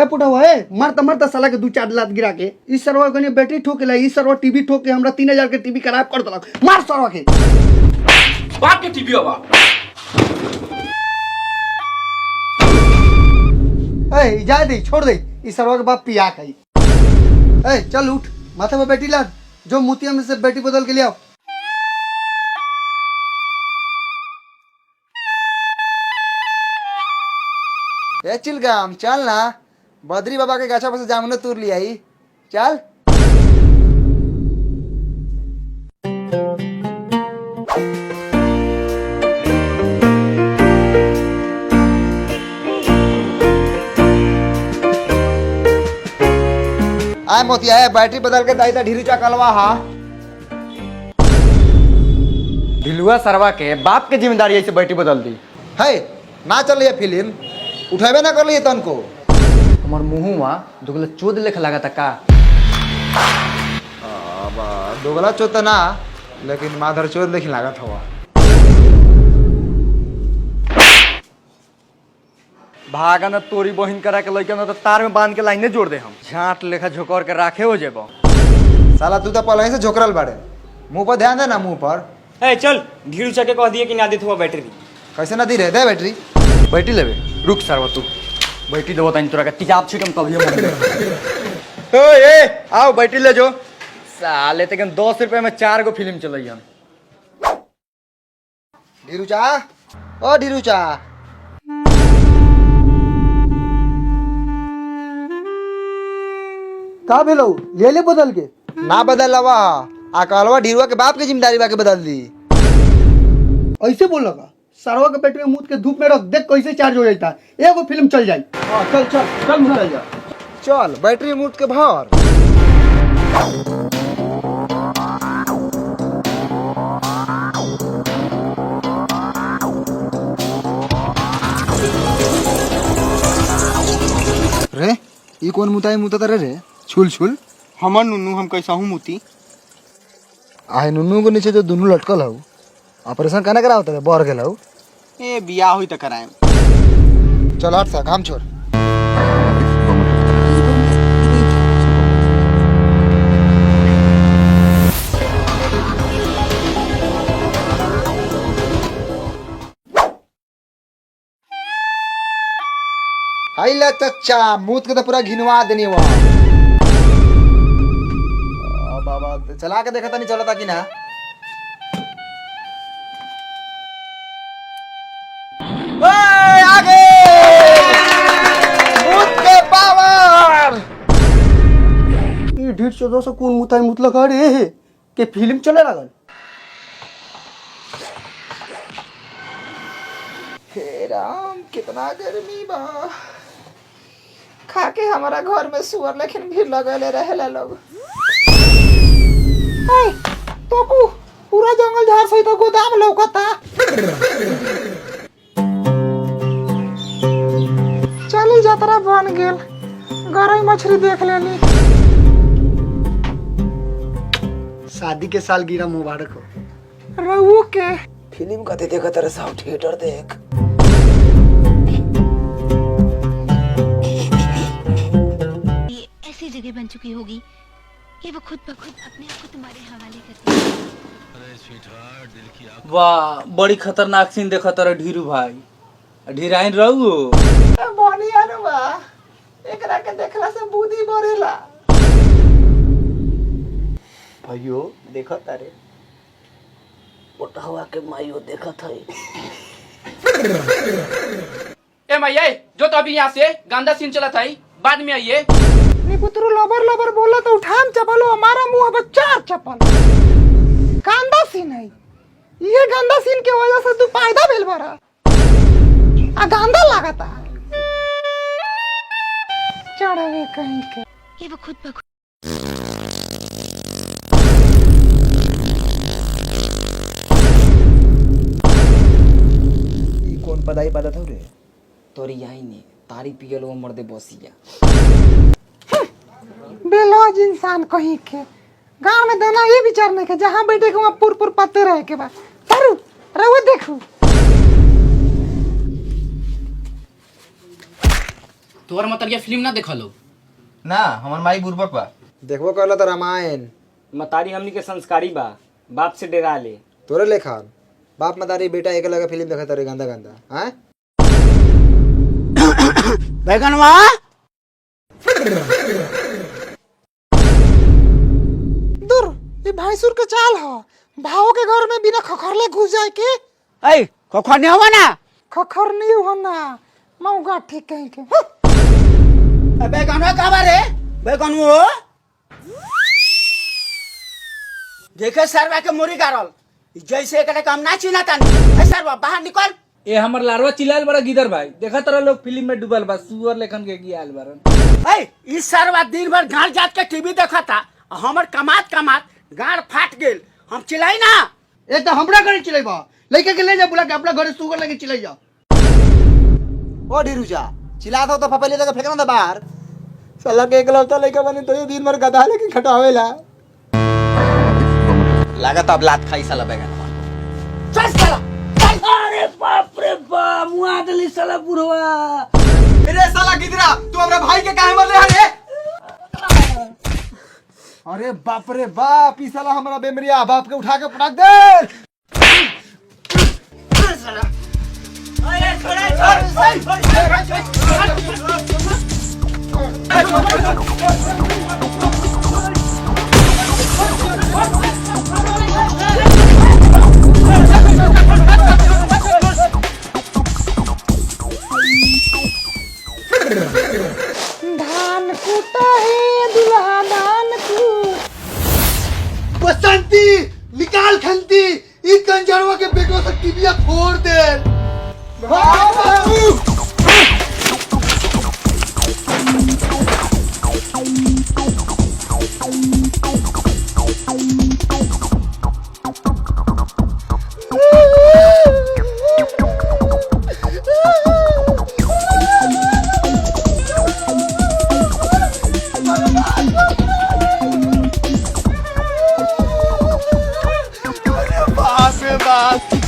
ए पुटवा ए, मारता मारता साला के दू चार लात गिरा के। ई सरवा कनी बैटरी ठोके ला, ई सरवा टीवी ठोक के हमरा 3000 के टीवी खराब कर देलक। मार सरवा के। बाप के टीवी हवा। ए जा दे, छोड़ दे, ई सरवा के बाप पिया खाई। ए चल उठ, माथे पे बैटरी लाद, जो मोतिया में से बैटरी बदल के ले आओ। ए चिलगाम चल ना, बद्री बाबा के गाछा पर से जामुन तोड़ लिया ही, चल। आय मोतिया, ए बैटरी बदल के दाई ता ढीरू चकलवा हा। ढिलुआ सरवा के बाप के जिम्मेदारी ऐसे बैटरी बदल दी। है ना चल रही फिल्म, उठेबे ना कर लिए तनको। हमार मुँहवा दोगला चोद लेखा लागता का? अब दोगला चोद त ना, लेकिन माधर चोद लेखिन लागत हवा। भागा न तोरी बहिन करा के लइका न तो तार में बांध के लाइने जोड़ दे हम। झाट लेखा झोकर के राखे हो जेबो। साला तू तो पहले से झोकरल बाड़े, मुंह पर ध्यान दे ना, मुंह पर। ए चल ढील चके कह दिए कि ना देत हुआ बैटरी। कैसे ना दी रे, दे बैटरी। बैटरी लेबे? रुक सरवा तू, बैटरी देबो तनी तोरा के तिजाब छिटम तभी हम। ओए ए आओ बैटरी ले जो। साले तक 10 रुपए में 4 गो फिल्म चलई हम। ढीरू चा, ओ ढीरू चा। का भेलो ले ले बदल के? ना बदलवा आ कहलवा ढीरुआ के बाप के जिम्मेदारी बा के बदल दी। ऐसे बोल लगा सरवा के बैटरी में मुँह के धूप में रख देख कैसे चार्ज हो जाता, एगो फिल्म चल जाई। हां चल चल चल मुँह चल जा। चल बैटरी मुँह के भर। रे ई कौन मुताई मुता रे रे छुल छुल? हमर नुनू हम कैसा हूँ मुती। आहे नुनू के नीचे जो दुनू लटकल हौ, ऑपरेशन कना करावत है बढ़ गेल हौ। ए बियाह होई त कराएम। चल हट सा काम छोड़। हाय ला चचा मूत के तो पूरा घिनवा देनी वहाँ। बाबा चला के देखा नहीं चलता कि ना। ओए, आगे मूत के पावर। ई ढीठ चौदह सौ कौन मुताई मुतलक रे के फिल्म चले लागल। हे राम कितना गर्मी बा, खा के हमारा घर में सुअर लेकिन भीड़ लगले रहेला लोग। तोपू पूरा जंगल झाड़ सहित गोदाम लौकता। चली यात्रा बन गेल, गरई मछली देख लेनी। शादी के साल गिरा मुबारक हो। रहू के फिल्म कते देखत रे साहब, थिएटर देख। ये ऐसी जगह बन चुकी होगी कि वो खुद ब खुद अपने आप को तुम्हारे हवाले कर देगी। वाह बड़ी खतरनाक सीन देखत रहे ढीरू भाई। ढीराइन रहू बढ़िया नु बा, एकरा के देखला से बुद्धि बढ़ेला। भैयो देखत रे मोटहवा के माइयो देखत है। ए माई जो तो अभी यहाँ से गंदा सीन चला था बाद में आइए। निपुत्रु लबर लबर बोला तो उठाम चपलो हमारा मुंह अब चार चपल। गंदा सीन है ये, गंदा सीन के वजह से तू फायदा भेल बरा आ गंदा लागता चढ़ावे कहीं के। कि वो खुद ब खुद ई कौन पदाई पदा था रे? तोरी आई ने तारी पियल वो मर्दे बसिया। बेलौज इंसान कहीं के गांव में देना ये विचार नहीं के जहाँ बैठे के वहाँ पुर पुर पत्ते रहे के बाद तरु रहो देखू। तोहर मतरिया फिल्म ना देखलो? ना, हमर माई बुर्बक बा। देखबो करला तो रामायण। मतारी हमनी के संस्कारी बा, बाप से डरा ले। तोरे लेखा बाप मतारी बेटा एक लगा फिल्म देखत रे गंदा गंदा। हैं बैगनवा दूर, ये भैंसुर के चाल ह। भाव के घर में बिना खखरले घुस जाए के। ऐ खखरने हुआ ना? खखर नहीं हो ना, मौगा ठीक कहीं के। हं। बैगनवा कहाँ बा रे? बैगनवो देखे सरवा के मुरी गारल जैसे एकरा काम ना चिन्हता तानी। ए सरवा, बाहर निकल। ए हमर लारवा चिल्लाल बड़ा गिदर भाई, देखा तारा लोग फिल्म में डूबल बा, सुअर लेखन के गियाल बारन। ऐ ई सरवा दिन भर गाड़ जात के टीवी देखता आ हमर कमात कमात गाड़ फाट गेल। हम चिल्लाई ना? ए तो हमरा घरे चिल्लाइबा? लइका के ले जा बुला के अपना घरे सुगर लगे चिल्लाई जा। ओ ढीरुचा, चिल्ला तो फपले तक फेंकना था बाहर। साला के एकलौता लइका बने तो दिन भर गधा लेके खटावेला। लागत अब लात खाई साला बैगनवा। चल साला चल। अरे बाप रे बाप, मुआ देली साला बुढ़वा। अरे साला गिदरा, तू हमरा भाई के काहे मारले रे? अरे बाप रे बाप, ई साला हमरा बेमरिया बाप के उठा के पटक दे। धान कूटा है दुल्हा धान कूट। बसंती निकाल खंती, ई कंजरवा के बेटो से टीबिया फोड़ दे। बाप रे बाप।